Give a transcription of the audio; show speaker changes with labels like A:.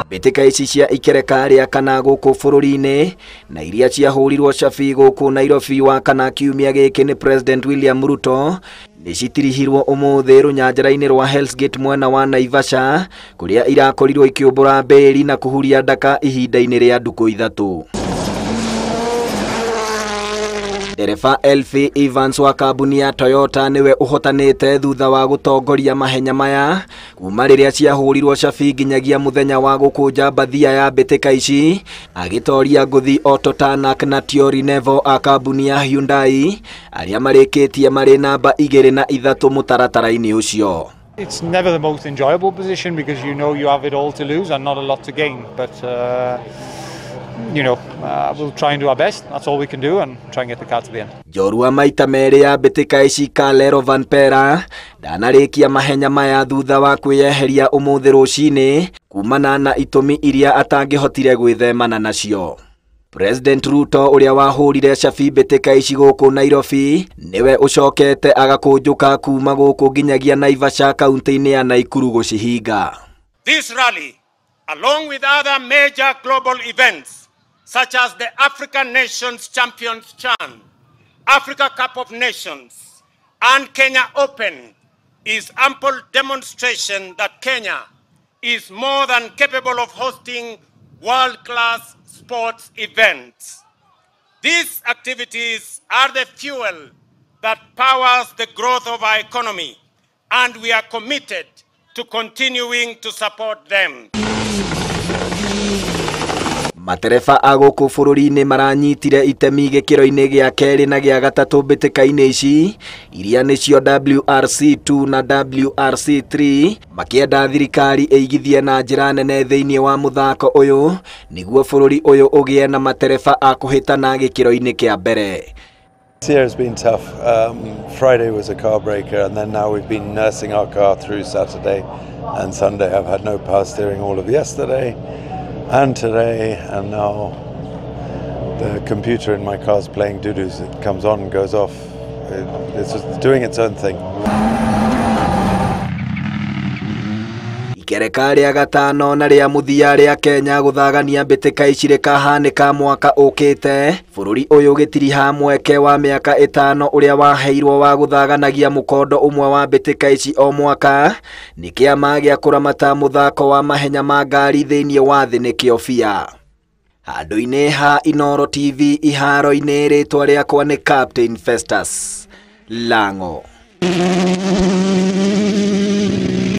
A: Mbĩtĩka ici cia ikereka rĩa kana gũkũ bũrũri-inĩ na iria ciahũrirwo cabi gũkũ Nairobi wa kana kiumia gĩkĩ nĩ President William Ruto nĩ citirihirwo ũmũthĩ rũnyanjara-inĩ rwa Hell's Gate mwena wa Naivasha kũrĩa irakorirwo ikĩũmbũra mbĩri na kũhuria ndaka ihinda-inĩ rĩa ndukũ ithatũ. Ndereba Elfie Evans wa kambuni ya Toyota niwe ũhotanĩte thutha wa gũtongoria mahenya maya kuma rĩrĩa ciahũrirwo cabi nginyagia mũthenya wa gũkũnja mbathia ya mbĩtĩka ici, agĩtoria ngũthi Otto Tanak na Thierry Neuville a kambuni ya Hyundai arĩa marĩkĩtie marĩ namba 2 na 3 mũtaratara-inĩ ũcio.
B: It's never the most enjoyable position because you know you have it all to lose and not a lot to gain, but you know, we'll try and do our best. That's all we can do and try and get the car to the end.
A: Njorua maita merĩ ya mbĩtĩka ici Kalle Rovanperä ndanarĩkia mahenya maya thutha wa kwĩyeheria ũmũthĩ rũcinĩ kumana na itũmi iria atangĩhotire gwĩthemana nacio. President Ruto ũrĩa wahũrire cabi mbĩtĩka ici gũkũ Nairobi nĩwe ũcokete agakũnjũka kuma gũkũ nginyagia Naivasha kaunti-inĩ ya Naikuru gũcihinga.
C: This rally, along with other major global events such as the African Nations Champions Chan, Africa Cup of Nations, and Kenya Open, is ample demonstration that Kenya is more than capable of hosting world-class sports events. These activities are the fuel that powers the growth of our economy, and we are committed to continuing to support them.
A: Matereba a gũkũ bũrũri-inĩ maranyitire itemi gĩkĩro-inĩ gĩa kerĩ na gĩa gatatũ mbĩtĩka-inĩ ici iria nĩcio WRC2 na WRC3 makĩenda thirikari ĩigithie na njĩra nene thĩinĩ wa mũthako ũyũ nĩguo bũrũri ũyũ ũgĩe na matereba a kũhĩtana gĩkĩro-inĩ kĩa mbere.
D: This year has been tough. Friday was a car breaker, and then now we've been nursing our car through Saturday and Sunday. I've had no power steering all of yesterday and today, and now the computer in my car's playing doo-doos. It comes on and goes off. It's just doing its own thing.
A: Ikereka rĩa gatano na rĩa mũthia rĩa Kenya gũthagania mbĩtĩka ici rĩkahanĩka mwaka ũkĩte bũrũri ũyũ gĩtiriha mweke wa mĩaka 5 ũrĩa waheirwo wa gũthaganagia mũkondo ũmwe wa mbĩtĩka ici o mwaka nĩ kĩama gĩa kũramata mũthako wa mahenya ma ngari thĩinĩ wa thĩ nĩkĩo FIA. Handũ-inĩ ha Inooro TV iharo-inĩ rĩtwa rĩakwa nĩ Captain Festus Lango.